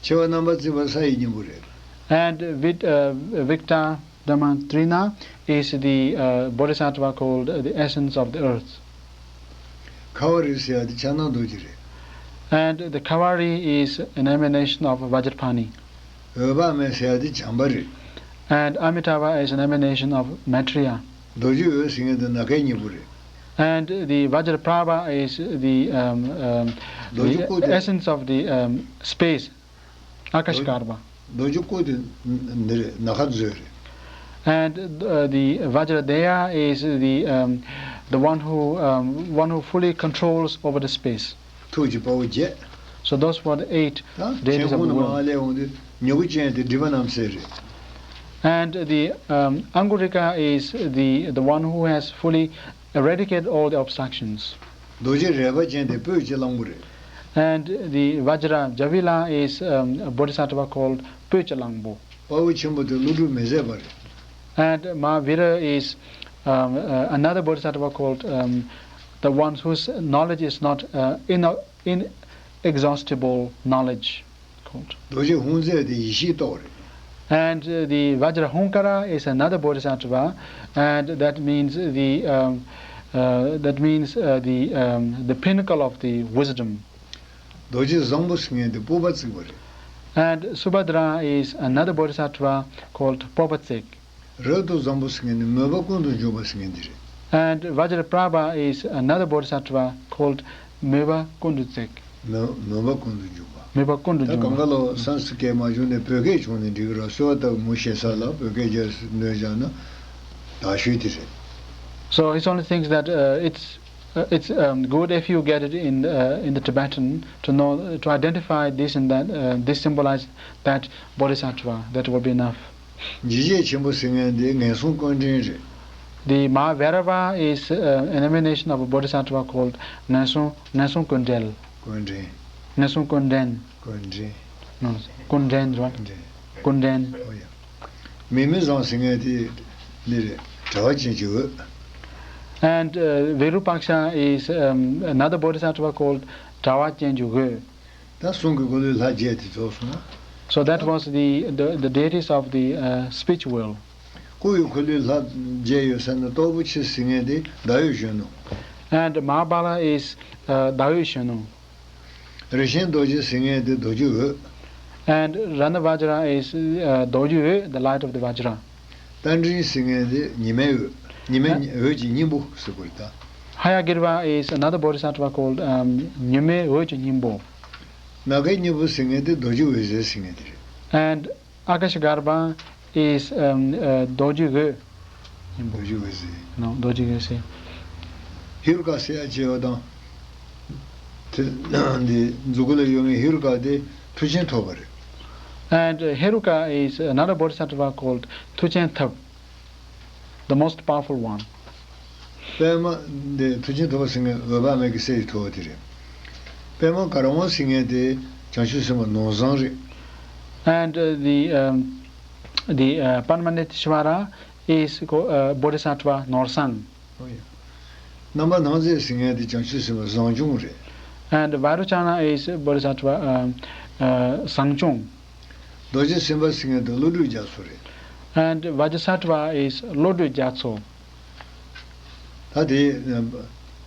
མཆེ་བ་རྣམ་པར་བརྩིགས་པ་ས་ཡི་སྙིང་པོ་རེད། And Vit, uh, Vikta Dhammatrina is the uh, bodhisattva called the essence of the earth. ཁ་བ་རི་ཟེར་ཡ་དེ་ཕྱག་ན་རྡོ་རྗེ་རེད། And the Kavari is an emanation of Vajrapani. འོད་དཔག་མེད་ཟེར་ཡ་དེ་བྱམས་པ་རེད། And Amitabha is an emanation of Maitreya. རྡོ་རྗེ་འོད་ཟེར་མཁན་དེ་ནམ་མཁའི་སྙིང་པོ་རེད། And the Vajraprabha is the, um, um, the essence of the um, space, Akashagarbha. རྡོ་རྗེ་སྐུ་དེ་འདི་རེད། ནམ་མཁའ་མཛོད་རེད། And uh, the Vajradeya is the um, the one who um, one who fully controls over the space. ཐུགས་ཀྱི་དཔའ་བོ་བརྒྱད། So those were the eight deities of the world. ད་མཆན་ཁུང་ནང་མར་སླེབས་འོང་དུས་མྱུ་གུ་ཅན་དེ་སྒྲིབ་པ་རྣམ་སེལ་རེད། And the um, Angurika is the the one who has fully eradicated all the obstructions. རྡོ་རྗེ་རལ་པ་ཅན་དེ་སྤོས་ཀྱི་གླང་པོ་རེད། And the Vajra Javila is um, a bodhisattva called Poicha Langbo. དཔའ་བོ་ཆེན་པོ་དེ་བློ་གྲོས་མི་ཟད་པ་རེད། And Mahavira is um, uh, another bodhisattva called um, the one whose knowledge is not uh, in, inexhaustible knowledge. Called. རྡོ་རྗེ་ཧཱུྃ་མཛད་དེ་ཡེ་ཤེས་ཏོག་རེད། And uh, the Vajrahuṅkāra is another bodhisattva, and that means the um, uh, that means uh, the um, the pinnacle of the wisdom. རྡོ་རྗེ་བཟང་པོ་ཟེར་མཁན་དེ་སྤོབས་པ་བརྩེགས་པ་རེད། And Subhadra is another bodhisattva called Popatsek. རབ་ཏུ་བཟང་པོ་ཟེར་མཁན་ནི་མོས་པ་ཀུན་ཏུ་འཇུག་པ་ཟེར་མཁན་འདི་རེད། And Vajraprabha is another bodhisattva called Moepa Kundutsek. མོས་མོས་པ་ཀུན་ཏུ་འཇུག་པ། མོས་པ་ཀུན་ཏུ་ད་འཇུག་པ། གང་ག་ལོ་སན་སི་ཀྲིཏ་སྐད་མ་བྱུང་ནས་བོད་སྐད་བྱུང་ནས་འགྲིག་གི་ར། གསོལ་བ་བཏབ་མུ་ཤེས་ས་ལ་བོད་སྐད་རྒྱག་སྣོན་བྱས་ན་དག་ཤོས་དེ་རེད། So he only thinks that uh, it's uh, it's um, good if you get it in uh, in the Tibetan to know to identify this and that. Uh, this symbolize that bodhisattva. That would be enough. འཇིགས་བྱེད་ཆེན་པོ་ཟེར་མཁན་དེ་ངན་སོང་ཀུན་འདྲེན་རེད། The Mahavira is uh, an emanation of a bodhisattva called Ngansong Ngansong Kundrel. ཀུན་འདྲེན། Ngansong Kundrel. ཀུན་འདྲེན། ཀུན་འདྲེན་རེད། ཀུན་འདྲེན། ཀུན་འདྲེན། ཨོ་ཡ། མིག་མི་བཟང་ཟེར་མཁན་དེ་འདི་རེད། དྲ་བ་ཅན་གྱི་འོད། And uh, Virupaksha is um, another bodhisattva called དྲ་བ་ཅན་གྱི་འོད། ད་གསུང་གི་འཁོར་ལོའི་ལྷ་བརྒྱད་དེ་རྫོགས་སོང་ང་། So that was the, the, the deities of the uh, speech world. སྐུ་ཡི་འཁོར་ལོའི་ལྷ་བརྒྱད་ཡོད་ས་ནི་སྟོབས་པོ་ཆེ་ཟེར་མཁན་དེ་ཟླ་འོད་གཞོན་ནུ། And Mahabala is uh, ཟླ་འོད་གཞོན་ནུ། རིན་ཆེན་རྡོ་རྗེ་ཟེར་མཁན་དེ་རྡོ་རྗེ་འོད། And Ranavajra is uh, རྡོ་རྗེ་འོད, the light of the Vajra. རྟ་མགྲིན་ཟེར་མཁན་དེ་ཉི་མའི་འོད། ཉི་མའི་ཨ་འོད་ཀྱི་སྙིང་པོ་ཟེར་དགོས་རེད་ད། Hayagriva is another bodhisattva called um, ཉི་མའི་འོད་ཀྱི་སྙིང་པོ། ནམ་མཁའི་སྙིང་པོ་ཟེར་མཁན་དེ་རྡོ་རྗེ་འོད་ཟེར་ཟེར་མཁན་དེ་རེད། And Akashagarbha is um, uh, རྡོ་རྗེ་འོད། རྡོ་རྗེ་འོད་ཟེར། No, རྡོ་རྗེ་འོད་ཟེར། ཧེ་རུ་ཀ་ཟེར་ཡ་བྱས་པ་དང་། དེ་འདི་མཛུ་གུ་ལ་ཡོད་མཁན་ཧེ་རུ་ཀ་དེ་མཐུ་ཆེན་ཐོབ་པ་རེད། And uh, Heruka is another bodhisattva called Thuchen Thab, the most powerful one. པདྨ་འདི་མཐུ་ཆེན་ཐོབ་པ་ཟེར་མཁན་འོད་དཔག་མེད་ཀྱི་སྲས་ཀྱི་ཐུ་བོ་དེ་རེད། པདྨ་གར་དབང་ཟེར་མཁན་དེ་བྱང་ཆུབ་སེམས་དཔའ་ནོར་བཟང་རེད། And uh, the um, the uh, Padmanateshvara is uh, Bodhisattva Norsang. ཨོ་ཡ། རྣམ་པར་སྣང་མཛད་ཟེར་མཁན་དེ་བྱང་ཆུབ་སེམས་དཔའ་བཟང་སྐྱོང་རེད། And Vairochana is Bodhisattva um, uh, Sangchung. རྡོ་རྗེ་སེམས་དཔའ་ཟེར་མཁན་དེ་བློ་གྲོས་རྒྱ་མཚོ་རེད། And Vajrasattva is བློ་གྲོས་རྒྱ་མཚོ. ད་དེ་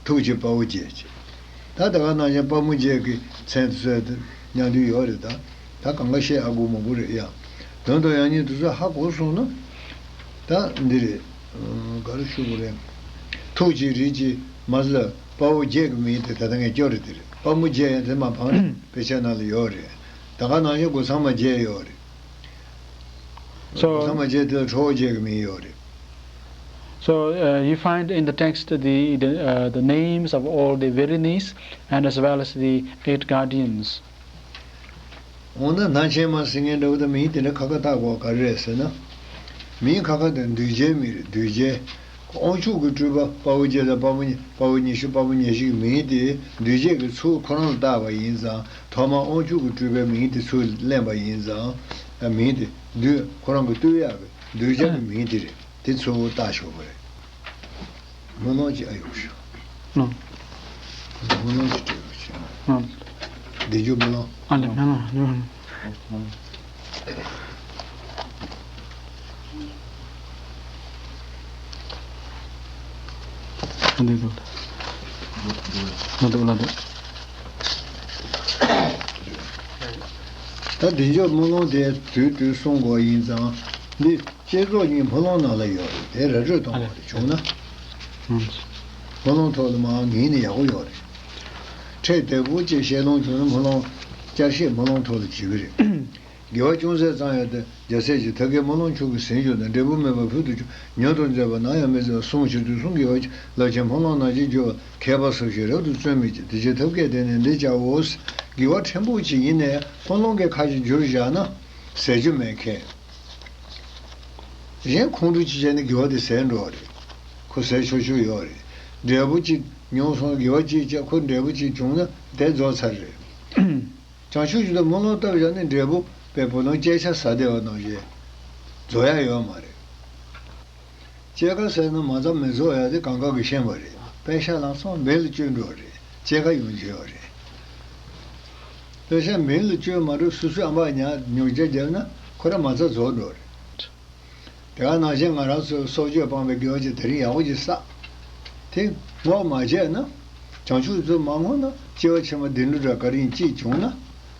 ཐུགས་ཀྱི་དཔའ་བོ་བརྒྱད་ཅེས། ད་ད་ག་ནང་བཞིན་དཔའ་མོ་བརྒྱད་ཀྱི་མཚན་དེ་ཚོ་མཉམ་དུ་ཡོད་རེད་ད། ད་གང་ག་བཤད་ཨ་དགོས་མང་པོ་རེད་ཡ། དོན་དུ་ཡང་སྙིང་དེ་ཚོ་ཧ་གོ་སོང་ན། ད་འདི་རེད། ག་རེ་ཞུ་དགོས་རེད། ཐུགས་ཀྱི་རིགས་ཀྱི་མ་ཟད་དཔའ་བོ་བརྒྱད་ཀྱི་མིང་དེ་ད་ལྟ་ངས་སྐྱོར་རེད་དེ་རེད། དཔའ་མོ་བརྒྱད་ཡང་དེ་མ་ཕང་དཔེ་ཆ་ནང་ལ་ཡོད་རེད། ད་ག་ནང་བཞིན་སྒོ་ཚང་མ་བརྒྱད་ཡོད་རེད། So སྒོ་ཚང་མ་བརྒྱད་དེ་ལ་ཁྲོ་བོ་བརྒྱད་ཀྱི་མིང་ཡོད་རེད། So, uh, you find in the text the, the, uh, the names of all the Verenis and as well as the eight guardians. འོ་ན་ནང་ཆེན་མ་ཟེར་མཁན་འདྲ་བོ་དང་མིང་དེ་འདྲ་ཁ་ཁ་བཏགས་དགོས་ག་རེ་རེད་ཟེར་ན། མིང་ཁ་ཁ་དེ་གདུལ་བྱའི་མིང་རེད། གདུལ་བྱའི། དབང་ཕྱུག་གི་སྤྲུལ་པ་དཔའ་བོ་བརྒྱད་དང་དཔའ་བོ་ཉི་དཔའ་བོ་ཉི་ཤུ་དཔའ་བོ་ཉེར་བཞི་གི་མིང་དེ་གདུལ་བྱའི་གི་ཚུལ་ཁོ་རང་ལ་བཏགས་པ་ཡིན་ཙང་། ཐོག་མར་དབང་ཕྱུག་གི་སྤྲུལ་པའི་མིང་དེ་ཚུར་ལེན་པ་ཡིན་ཙང་། མིང་དེ་གདུལ་ཁོ་རང་གི་བཏུལ་ཡག་གི་གདུལ་བྱ་གི་མིང་དེ་རེད། དེ་ཚུར་བཏགས་ཆོག་པ་རེད། སྨོན་ལམ་ཅིག་ཨ་ཡོང་ཤོག་ལགས། སྨོན་ལམ་ཅིག་སྤྲད་རོགས་བྱས། ལགས། བདེ་མཆོག་སྨོན་ལམ། ཨ་ལེ། སྨོན་ལམ། སྨོན་ལམ། ཨ་འདི་འདུག་ལགས། ལགས་འདུག་ལགས་འདུག་ད་བདེ་མཆོག་སྨོན་ལམ་དེ་དུས་དུས་གསུང་དགོས་ཡིན་ཙང་། འདི་བསྐྱེད་རྫོགས་གཉིས་སྨོན་ལམ་ནང་ལ་ཡོད་རེད། དེ་ར་སྤྲོད་གཏོང་དགོས་རེད། བྱུང་ན། སྨོན་ལམ་ཐོག་ལ་མར་ངེས་ནས་ཡག་པོ་ཡོད་རེད། ཕྲད་དལ་བུ་བཅས་བཤད་ལུང་བྱུང་ན་སྨོན་ལམ། བསྐྱར་བཤད་སྨོན་ལམ་ཐོག་ལ་བྱེད་ཀྱི་རེད། དགེ་བ་ཅུང་ཟད་ཙམ་ཡང་སྟེ། རྒྱལ་སྲས་ཀྱིས་ཐབས་མཁས་སྨོན་ལམ་མཆོག་གི་ཟིན་གྱུར་ནས། འབྲས་བུ་སྨིན་པ་ཕུལ་དུ་བྱུང་། མྱུར་དུ་མཛད་པ་ནམ་ཡང་མི་བརྫི་བར། གསུང་ཕྱིར་དུས་གསུམ་དགེ་བ་ཅན། རླབས་ཆེན་སྨོན་ལམ་ནང་བཞིན་འགྱུར་བར། མཁས་པ་སུ་ཞིག་རབ་ཏུ་བརྩོན་མི་བྱེད། དེ་ཕྱིར་ཐབས་མཁས་དེ་ནི་འདི་བྱའོ། དགེ་བ་ཕྲན་བུ་ཅིག་ཡིན་ནའི་སྨོན་ལམ་གྱི་ཁ་ཅིག་བསྒྱུར་བཞག་ན་ཟད་རྒྱུ་མེད་མཁན། གཞན་ཁོང་ཁྲོ་ཅིག་བྱས་ནས་དགེ་བ་དེ་ཟད་འགྲོ་བ་རེད། ཁོ་ཟད་ཆོག་ཆོག་ཡོད་རེད། འབྲས་བུ་ཅིག་མྱོང་སོང་། དགེ་བ་ཅིག་བྱས། ཁོ་འབྲས་བུ་ཅིག་བྱུང་ན་དེ་རྫོགས་ཚར་རེད། བྱང་ཆུབ་ཀྱི་ཐབས་སྨོན་ལམ་བཏབ་བཞག་ནས་འབྲས་བུ་དཔེ་བུ་ལོན་སྐྱེ་ཆ་ཟ་བསྡད་པ་ནང་བཞིན་རྫོགས་ཡ་ཡོད་མ་རེད། སྐྱེ་ཁ་ཟས་ན་མ་རྩ་མི་རྫོགས་ཡ་དེ་གང་ག་གིས་ཤེས་པ་རེད། པེ་ཤ་ལ་སོང་མེ་ལ་བཅོས་འགྲོ་རེད། སྐྱེ་ཁ་ཡོང་རྒྱུ་ཡོད་རེད། པེ་ཤ་མེ་ལ་བཅོས་མ་འགྲོ། སོ་སོའི་ཨ་མ་ཉ་ཉོག་བྱ་བརྒྱབ་ན་ཁོ་རང་མ་རྩ་རྫོགས་འགྲོ་རེད། དེ་ག་ནང་བཞིན་ང་རང་ཚོས་སྲོག་གཅོད་སྤངས་པའི་དགེ་བ་ཅིག་དེ་རིང་ཡག་པོ་ཅིག་བསགས། དེ་བསྔོ་མ་བྱས་ན། བྱང་ཆུབ་ཚུལ་མ་བསྔོ་ན། སྐྱེ་བ་ཕྱི་མ་བདེ་འགྲོ་འདྲ་ག་རེ་ཡིན་ཅིག་བྱུང་ན།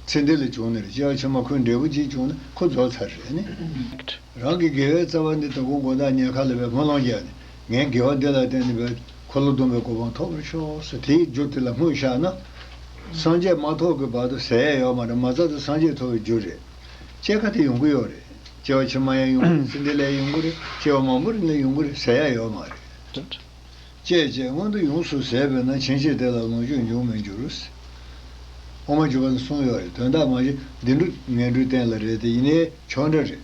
ཚེ་འདི་ལ་བྱུང་ནས་རེད། སྐྱེ་བ་ཕྱི་མ་ཁོའི་འབྲས་བུ་ཅིག་བྱུང་ན་ཁོ་རྫོགས་ཚར་རེད་ནི། རང་གི་དགེ་བའི་རྩ་བ་འདི་དོ་དགོང་དགོང་དག་ཉལ་ཁ་ལ་བའི་སྨོན་ལམ་རྒྱག་ནས། ངས་དགེ་བ་འདི་ལ་བརྟེན་ནས་བའི་འཁོར་ལོ་སྡོམ་པའི་གོ་འཕང་ཐོབ་པར་ཤོག་ཟེར། དེའི་རྒྱུ་དེ་ལ་བསྔོས་བཞག་ན། སངས་རྒྱས་མ་ཐོབ་ཀྱི་བར་དུ་ཟད་ཡ་ཡོད་མ་རེད། མ་རྩ་དེ་སངས་རྒྱས་ཐོབ་པའི་རྒྱུ་རེད། སྐྱེ་ཁ་དེ་ཡོང་གི་ཡོད་རེད། སྐྱེ་བ་ཕྱི་མ་ཡང་ཡོང་གི་རེད། ཚེ་འདི་ལ་ཡང་ཡོང་གི་རེད། སྐྱེ་བ་མང་པོ་རིང་ལ་ཡོང་གི་རེད། ཟད་ཡ་ཡོད་མ་རེད། སྐྱེས་བྱས་སྔོན་དུ་ཡོངས་སུ་ཟད་པས་ན། ཕྱིན་ཆད་དེ་ལ་ལོངས་སྤྱོད་འབྱུང་མི་འགྱུར། དབུ་མ་འཇུག་པ་ནས་གསུངས་ཡོད་རེད། དོན་དག་མ་གཞི་བདེ་འགྲོ་ངན་འགྲོའི་རྟེན་ལ་རེད་དེ། ཡིན་ནའི་ཆོག་འདྲ་རེད།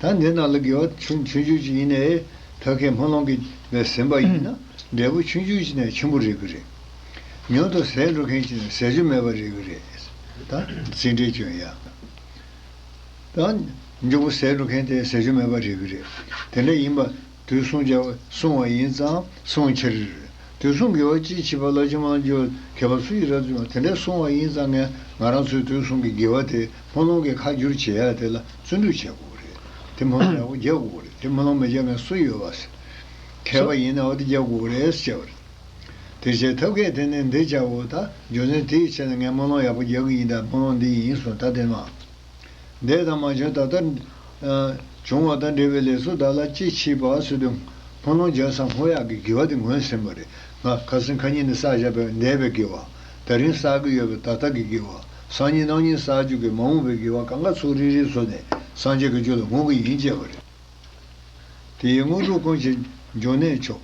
ད་འདི་ནང་ལ་དགེ་བ་ཆུང་ཆུང་ཆུང་ཅིག་ཡིན་ནའི་ཐབས་མཁས་སྨོན་ལམ་གྱིས་ཟིན་པ་ཡིན་ན་འབྲས་བུ་ཆུང་ཆུང་ཅིག་ནས་ཆེན་པོ་རེག་གི་རེད། མྱུར་དུ་ཟད་འགྲོ་མཁན་ཅིག་ནས་ཟད་རྒྱུ་མེད་པ་རེག་གི་རེད། ད་ཟིན་བྲིས་བྱོན་ཡ། ད་མགྱོགས་པོ་ཟད་འགྲོ་མཁན་དེ་ཟད་རྒྱུ་མེད་པ་རེག་གི་རེད། དེ་འདྲ་ཡིན་པ་དུས་གསུང་རྒྱ་གསུང་བ་ཡིན་ཙང་། གསུང་ཕྱིར། དུས་གསུམ་དགེ་བ་ཅིས་མཆིས་པ། རླབས་ཆེན་སྨོན་ལམ་འཇུག་པ། མཁས་པ་སུ་ཡིས་རབ་ཏུ་བྱུང་བ། དེ་འདྲ་གསུང་བ་ཡིན་ཙང་། ངས་ང་རང་ཚོའི་དུས་གསུམ་གྱི་དགེ་བ་དེ་སྨོན་ལམ་གྱི་ཁ་བསྒྱུར་བྱེད་ཡ་དེ་ལ་བརྩོན་འགྲུས་བྱེད་དགོས་རེད། དེ་སྨོན་ལམ་ཡག་པོ་རྒྱག་དགོས་རེད། དེ་སྨོན་ལམ་མི་རྒྱག་མཁན་སུ་ཡོད་པ་ཟེར། མཁས་པ་ཡིན་ན་འོ་དེ་རྒྱག་དགོས་རེད་ཟེར་བ་རེད། དེ་བྱས་ཐབས་མཁས་དེ་ནི་འདི་བྱའོ། ད་རྒྱུ་མཚན་དེའི་ཆ་ནས་ངས་སྨོན་ལམ་ཡག་པོ་རྒྱག་གི་ཡིན། ད་སྨོན་ལམ་འདི་ཡིན་གསུངས། ད་དེ་མ། འདས་དང་མ་བྱོན་ད་ལྟ་བྱུང་བ་དང་འབྲེལ་བའི་ལས་སུ་བདག་ལ་ཅི་མཆིས་པ་ཟེར་དུས། སྨོན་ལམ་རྒྱག་ས་བསྔོ་ཡག་གི་དགེ་བ་དེ་ངོས་ཟིན་པ་རེད། ང་ཁ་སང་ཁ་ཉིན་ནས་བསགས་བཞག་པའི་འདས་པའི་དགེ་བ། ད་རིང་བསགས་ཀྱི་ཡོད་པའི་ད་ལྟ་གི་དགེ་བ། སང་ཉིན་གནངས་ཉིན་བསགས་རྒྱུ་གི་མ་འོངས་པའི་དགེ་བ། གང་ག་ཚུར་རིལ་རིལ་བཟོས་ནས་སངས་རྒྱས་ཀྱི་རྒྱུད་ལ་བསྔོ་གི་ཡིན་ཅེས་པ་རེད། དེ་ཡི་དངོས་གྲུབ་ཀུན་གྱི་འབྱུང་གནས་མཆོག།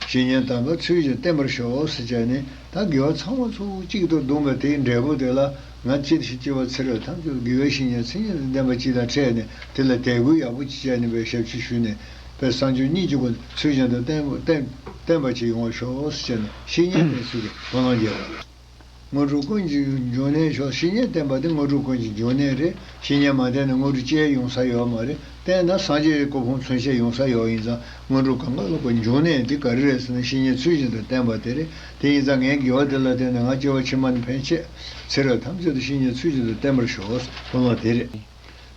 བཤེས་གཉེན་དམ་པ་ཚུལ་བཞིན་བསྟེན་པར་ཤོག་ཟེར་བྱས་ནས། ད་དགེ་བ་ཚང་མ་ཚུར་གཅིག་ཏུ་བསྡོམས་པའི་དེའི་འབྲས་བུ་དེ་ལ། ང་ཅི་ཞིག་སྐྱེ་བ་ཚེ་རབས་ཐམས་ཅད་དགེ་བའི་བཤེས་གཉེན་མཚན་ཉིད་དང་ལྡན་པ་ཅིག་དང་འཕྲད་ནས། དེ་ལ་དད་གུས་ཡག་པོ་ཅིག་བྱས་ནས་པའི་ཞབས་ཕྱི་ཞུས་ནས། པའི་སངས་རྒྱས་སྙིང་རྗེ་ཀུན་ཚུལ་བཞིན་དུ་བསྟེན་བསྟེན་བསྟེན་པ་ཅིག་ཡོང་བར་ཤོག་ཟེར་བྱས་ནས། བཤེས་གཉེན་བསྟེན་ཚུལ་གྱི་སྨོན་ལམ་རྒྱག་པ་རེད། དངོས་གྲུབ་ཀུན་གྱི་འབྱུང་གནས་མཆོག། བཤེས་གཉེན་བསྟེན་པ་དེ་དངོས་གྲུབ་ཀུན་གྱི་འབྱུང་གནས་རེད། བཤེས་གཉེན་མ་བསྟེན་ན་དངོས་གྲུབ་ཅི་ཡང་ཡོང་ས་ཡོད་མ་རེད། བསྟེན་ན་སངས་རྒྱས་ཀྱི་གོ་འཕང་མཚོན་ཆ་ཡོང་ས་ཡོད། ཡིན་ཙང་དངོས་གྲུབ་གང་ག་ལ་ཀུན་འབྱུང་གནས་འདི་ག་རེ་རེད་ཟེར་ན། བཤེས་གཉེན་ཚུལ་བཞིན་དུ་བསྟེན་པ་དེ་རེད། དེ་ཡིན་ཙང་ངས་དགེ་བ་དེ་ལ་བརྟེན་ནས་ང་སྐྱེ་བ་ཕྱི་མ་ནས་ཕན་ཆད། ཚེ་རབས་ཐམས་ཅད་དུ་བཤེས་གཉེན་ཚུལ་བཞིན་དུ་བསྟེན་པར་ཤོག། སྨོན་ལམ་དེ་རེད།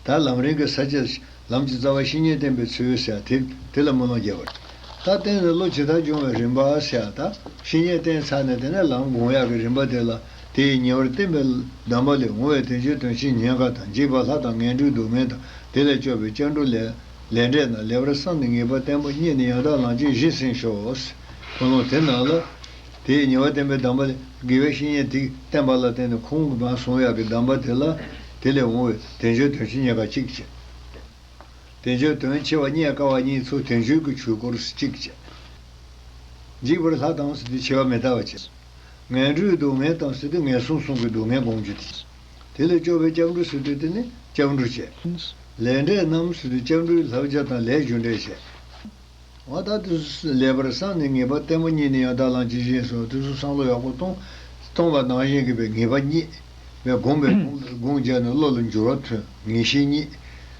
ད་ལམ་རིམ་གྱི་ས་བཅད། ལམ་གྱི་རྩ་བ་བཤེས་གཉེན་བསྟེན་པའི་ཚུལ་ཟེར་དེ། དེ་ལ་སྨོན་ལམ་རྒྱབ་པ་རེད། ད་བསྟེན་ནས་བློ་ཇི་ལྟར་སྦྱོང་བའི་རིམ་པ་ཟེར། ད་བཤེས་གཉེན་བསྟེན་ཚར་ནས་དེ་ནས་ལམ་སྒོམ་ཡག་གི་རིམ་པ་དེ་ལ། དེ་ཡི་ཉེ་བར་བསྟན་པའི་གདམས་པ་ལས། འོང་བའི་དལ་འབྱོར་དོན་ཆེན་ཉེན་ཁ་དང་། འཇིགས་པ་ལྷ་དང་ངན་འགྲོའི་སྡུག་བསྔལ་དང་། དེ་ལས་སྐྱོབ་པའི་སྐྱབས་འགྲོ་ལས་ལས་འབྲས་རྣམས། ལེགས་པར་བསམས་ནས་ངེས་པར་བསྟེན་པ། རྙེད་ནས་ཡང་དག་ལམ་གྱི་གཞི་ཟིན་ཤོག། ཁོ་ལོང་དེ་ནང་ལ། དེའི་ཉེ་བར་བསྟན་པའི་གདམས་པ་ལས། དགེ་བའི་བཤེས་གཉེན་དེས་བསྟན་པ་ལ་བརྟེན་ནས་ཁོང་གིས་མར་གསུང་ཡག་གི་གདམས་པ་དེ་ལ། དེ་ལས་འོང་བའི་དལ་འབྱོར་དོན་ཆེན་ཉེན་ཁ་གཅིག་བྱས། དལ་འབྱོར་དོན་ཆེ་བ་རྙེད་དཀའ་བ་གཉིས། ཚུར་དལ་འབྱོར་གྱི་ཆོས་སྐོར་གཅིག་བྱས། འཇིགས་པར་ལྷ་དང་ཟེར་དུས་འཆི་བ་མི་རྟག་པ་བྱས། ངན་འགྲོའི་སྡུག་བསྔལ་དང་ཟེར་དུས་ངན་སོང་གསུམ་གྱི་སྡུག་བསྔལ་སྤོང་རྒྱུ་དེ། དེ་ལས་སྐྱོབ་པའི་སྐྱབས་འགྲོ་ཟེར་དུས་དེ་ནི་སྐྱབས་འགྲོ་བྱས། ལས་འབྲས་རྣམས་ཟེར་དུས་སྐྱབས་འགྲོའི་བསླབ་བྱ་དང་ལས་རྒྱུ་འབྲས་བྱས། འོ་ད་དེ་ཚོ་ལེགས་པར་བསམས་ནས་ངེས་པ་བརྟན་པོ་རྙེད་ནས་ཡང་དག་ལམ་གྱི་གཞི་བཟུང་། དེ་ཚོ་བསམ་བློ་ཡག་པོ་གཏོང་། གཏོང་བ་ནང་བཞིན་གྱི་བའི་ངེས་པ་རྙེད། བའི་སྒོམ་པའི་སྒོམ་སྒོམ་བརྒྱབ་ནས་བློ་ལ་འགྱུར་བ་ཐོན། ངེས་ཤེས་རྙེད།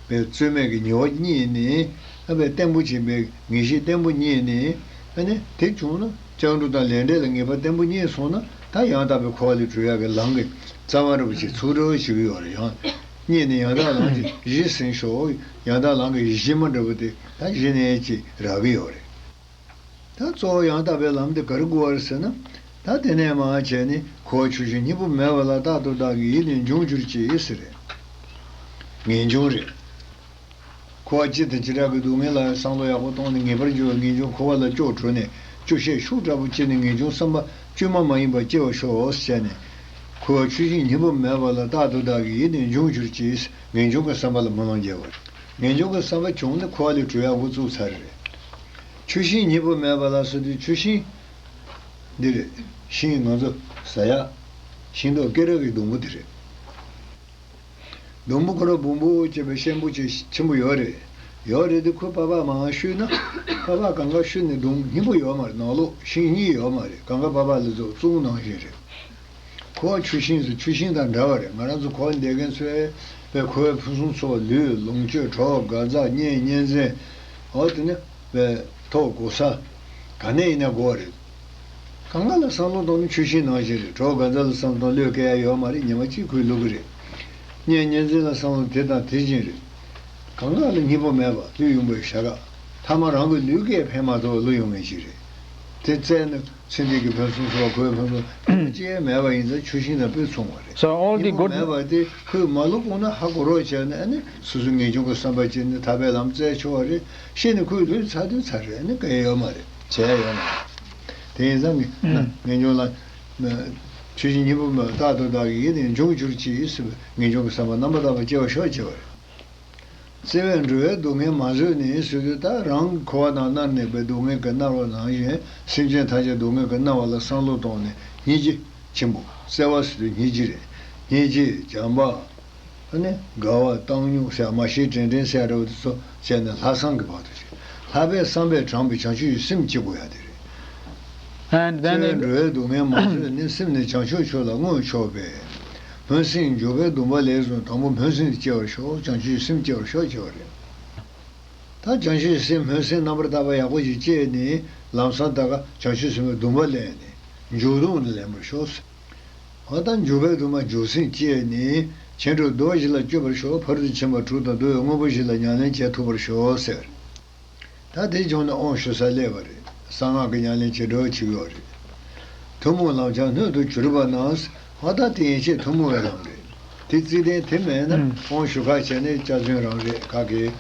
བའི་རྩོལ་མེད་ཀྱི་ངེས་པ་རྙེད་ནས། ཨ་བའི་བརྟན་པོ་ཆེན་པོའི་ངེས་ཤེས་བརྟན་པོ་རྙེད་ནས། ཨ་ནི་དེ་བྱུང་ན་སྐྱབས་འགྲོ་དང་ལས་འབྲས་ལ་ངེས་པ་བརྟན་པོ་རྙེད་སོང་ན། ད་ཡང་དག་པའི་འཁོར་བ་ལས་གྲོལ་ཡག་གི་ལམ་གྱི་རྩ་བ་འདྲ་པོ་ཅིག་ཚུགས་འདྲ་པོ་ཞིག་ཡོད་རེད། ཡང་རྙེད་ནས་ཡང་དག་ལམ་གྱི་གཞི་ཟིན་ཤོག་ཡང་དག་ལམ་གྱི་གཞི་མ་འདྲ་པོ་དེ་ད་གཞི་ནས་ཅིག་རག་གི་ཡོད་རེད། ད་གཙོ་བོ་ཡང་དག་པའི་ལམ་དེ་ག་རེ་དགོས་པ་རེད་ཟེར་ན། ད་དེ་ནས་མར་བྱས་ནས་འཁོར་བ་ཆུ་ཤིང་སྙིང་པོ་མེད་པ་ལ། རྟག་ཏུ་བདག་གི་ཡིད་ནི་འབྱུང་གྱུར་ཅིག་ཟེར་རེད། ངེས་འབྱུང་རེད། འཁོར་བ་སྤྱི་དང་བྱེ་བྲག་གི་སྡུག་བསྔལ་ལ་བསམ་བློ་ཡག་པོ་གཏོང་ནས་ངེས་པར་འབྱུང་བའི་ངེས་འབྱུང་འཁོར་བ་ལ་སྐྱོ་བྲོ་ནས་སྐྱོ་ཤས་ཤུགས་དྲག་པོ་སྐྱེས་ནས་ངེས་འབྱུང་བསམ་པ་བཅོས་མ་མ་ཡིན་པ་སྐྱེ་བར་ཤོག་ཟེར་ནས། འཁོར་བ་ཆུ་ཤིང་སྙིང་པོ་མེད་པ་ལ། རྟག་ཏུ་བདག་གི་ཡིད་ནི་འབྱུང་གྱུར་ཅིག་ངེས་འབྱུང་གི་བསམ་པ་ལ་སྨོན་ལམ་རྒྱག་པ་རེད། ངེས་འབྱུང་གི་བསམ་པ་བྱུང་ནས་འཁོར་བ་ལས་གྲོལ་ཡག་འགོ་བཙུགས་ཚར་རེད། ཆུ་ཤིང་སྙིང་པོ་མེད་པ་ལ་ཟེར་དུས་ཆུ་ཤིང་འདི་རེད། ཤིང་ང་ཚོ་ཟ་ཡག་ཤིང་ཏོག་སྐེ་རགས་ཀྱི་སྡོང་པོ་དེ་རེད། སྡོང་པོ་ཁོ་རང་སྦོམ་པོ་བྱས་པའི་ཤན་པོ་ཆེ་ཆེན་པོ་ཡོད་རེད། ཡོད་རེད་དེ་ཁོས་པགས་པ་མར་བཤུས་ན། པགས་པ་གང་ག་བཤུས་ནས་སྡོང་སྙིང་པོ་ཡོད་མ་རེད། ནང་ལོགས་ཤིང་གཉིས་ཡོད་མ་རེད། གང་ག་པགས་པ་ལ་ཚོ་བཙུགས་ནང་བཞིན་རེད། ཁོ་ཆུ་ཤིང་ཟེར་ཆུ་ཤིང་དང་འདྲ་བ་རེད། ང་རང་ཚོ་འཁོར་བ་འདས་མཁན་ཚོས་པའི་འཁོར་བའི་ཕུན་སུམ་ཚོགས་པ་ལུས་ལོངས་སྤྱོད་གྲོགས་མགར་རྫ་གཉེན་གཉེན་ཚན། འོ་དེ་ནི་པའི་ཐོབ་གོ་ས་ག་ནས་ཡིན་ན་དགོས་པ་རེད། གང་ག་ལ་བསམ་བློ་གཏོང་ན་ཆུ་ཤིང་ནང་བཞིན་རེད། གྲོགས་མགར་རྫ་ལ་བསམ་བློ་གཏོང་ན་བློས་བཀལ་ཡ་ཡོད་མ་རེད། ཉི་མ་གཅིག་ཁོས་བླུག་གི་རེད། གཉེན་གཉེན་ཚན་ལ་བསམ་བློ་དེ་དང་དེ་བཞིན་རེད། གང་ག་ལ་སྙིང་པོ་མེད་པ་ལུས་ཡོང་པའི་བྱ་དགའ། ཐ་མ་རང་གི་ལུས་སྐད་ཕན་མ་ཐོགས་ལུས་ཡོང་མཁན་ཞིག་རེད། དེ་བཙལ་ན་ཚེ་འདི་གི་ཕུན་སུམ་ཚོགས་པ་འཁོར་བའི་ཕུན་སུམ་ཅི་ཡང་མེད་པ་ཡིན་ཙང་ཆུ་ཤིང་དང་དཔེ་མཚུངས་པ་རེད། So all the སྙིང་པོ་good མེད་པ་དེ་ཁོས་མ་བླུག་གོང་ན་ཧ་གོ་རོགས་བྱས་ནས། ཨ་ནི་སོ་སོའི་ངེས་འབྱུང་གི་བསམ་པ་བྱས་ནས་ཐར་པའི་ལམ་བཙལ་ཆོག་པ་རེད། ཤི་ནས་ཁོས་ལུས་ཚར་དུས་ཚར་རེད། ཨ་ནི་གང་ཡང་ཡོད་མ་རེད། བྱས་ཡོད་མ་རེད། དེ་ཡིན་ཙང་ངེས་ངེས་འབྱུང་ལ་ཆུ་ཤིང་སྙིང་པོ་མེད་པ་རྟག་ཏུ་བདག་གི་ཡིད་ནི་འབྱུང་གྱུར་ཅིག་ཟེར་བའི་ངེས་འབྱུང་གི་བསམ་པ་རྣམ་པར་དག་པ་སྐྱེ་བར་ཤོག་ཅེས་པ་རེད། བརྩེ་བས་འགྲོ་བའི་སྡུག་བསྔལ་མ་བཟོད་ནས་ཟེར་དུས། ད་རང་འཁོར་བ་ནང་མནར་ནས་པའི་སྡུག་བསྔལ་གྱིས་མནར་བ་ནང་བཞིན་སེམས་ཅན་ཐམས་ཅད་སྡུག་བསྔལ་གྱིས་མནར་བ་ལ་བསམ་བློ་གཏོང་ནས་སྙིང་རྗེ་ཆེན་པོ། བརྩེ་བ་ཟེར་དུས་སྙིང་རྗེ་རེད། སྙིང་རྗེ་བྱམས་པ། ཨ་ནི་དགའ་བ་བཏང་སྙོམས་ཟེར་མ་ཤེས་དྲན་དྲན་ཟེར་རོ་དེ་ཚོ་བྱས་ནས་ལྷག་བསམ་གྱི་བར་དུ་བྱས། ལྷག་པའི་བསམ་པས་དྲངས་པའི་བྱང་ཆུབ་ཀྱི་སེམས་སྐྱེ་དགོས་ཡ་དེ་རེད། And then བརྩེ་བས་འགྲོ་བའི་སྡུག་བསྔལ་མ་བཟོད་ནས། སེམས་ནི་བྱང་ཆུབ་མཆོག་ལ་བསྔོས་ཆོག་པས། སྨོན་སེམས་འཇུག་པའི་སྡོམ་པ་ལས་བཟུང་། དང་པོ་སྨོན་སེམས་དེ་སྐྱེ་བར་ཤོག་བྱང་ཆུབ་སེམས་སྐྱེ་བར་ཤོག་ཅེས་པ་རེད། ད་བྱང་ཆུབ་སེམས་སྨོན་སེམས་རྣམ་པར་དག་པ་ཡག་པོ་ཞིག་སྐྱེས་ནས་ལམ་སང་ད་ག་བྱང་ཆུབ་སེམས་དཔའི་སྡོམ་པ་ལེན་ནས་འཇུག་སྡོམ་དེ་ལེན་པར་ཤོག་འོ་ད་འཇུག་པའི་སྡོམ་པ་འཇུག་སེམས་སྐྱེས་ནས། ཆོས་དྲུག་རྡོ་བཞི་ལ་སྤྱོད་པར་ཤོག་ཕ་རོལ་ཏུ་ཕྱིན་པ་དྲུག་དང་བསྡུ་བའི་དངོས་པོ་བཞི་ལ་ཉམས་ལེན་བྱེད་ཐུབ་པར་ཤོག་ཟེར། ད་དེ་བྱུང་ནས་དབང་ཞུ་ས་སླེབས་པ་རེད། གསང་སྔགས་ཀྱི་ཉམས་ལེན་བྱེད་འགྲོ་བྱེད་ཀྱི་ཡོད་རེད། ཐུན་མོང་ལམ་སྦྱངས་སྣོད་དུ་གྱུར་པ་ན། འོ་ད་དེ་ཡན་ཆད་ཐུན་མོང་བའི་ལམ་རེད། དེ་བརྩི་ལྡན་དེ་མེད་ན་ཨང་དབང་ཞུ་ཁ་བྱས་ནས་སྐྱག་རྫུན་རང་རེད། ག་གེ།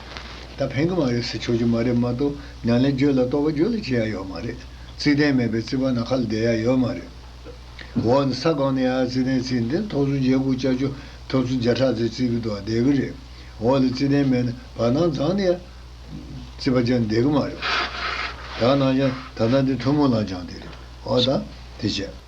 ད་ཕན་གི་མ་རེད་ཟེར་ཆོག་རྒྱུ་མ་རེད་མ་གཏོགས། ཉམས་ལེན་རྒྱུད་ལ་གཏོགས་པ་རྒྱུད་ལ་བྱེད་ཡ་ཡོད་མ་རེད། བརྩི་ལྡན་མེད་པའི་བརྩི་བ་ནམ་མཁའ་ལ་བསྡད་ཡ་ཡོད་མ་རེད། འོག་ནས་ས་གང་ནས་ཡར་བརྩི་ལྡན་བརྩིས་འདི་ཐོག་སོ་བརྒྱད་དགུ་བརྒྱད་ཅུ་ཐོག་སོ་བརྒྱ་ཕྲག་ཙམ་བརྩི་གི་འདུག་བསྡད་གི་རེད། འོག་ལ་བརྩི་ལྡན་མེད་ན་བར་སྣང་རྫོགས་ནས་ཡར་བརྩི་བ་ཅན་བསྡད་གི་མ་རེད། ད་ནང་བཞིན་ད་ལྟ་འདི་ཐུན་མོང་ལམ་སྦྱངས་དེ་རེད། འོ་ད་དེ་བྱས།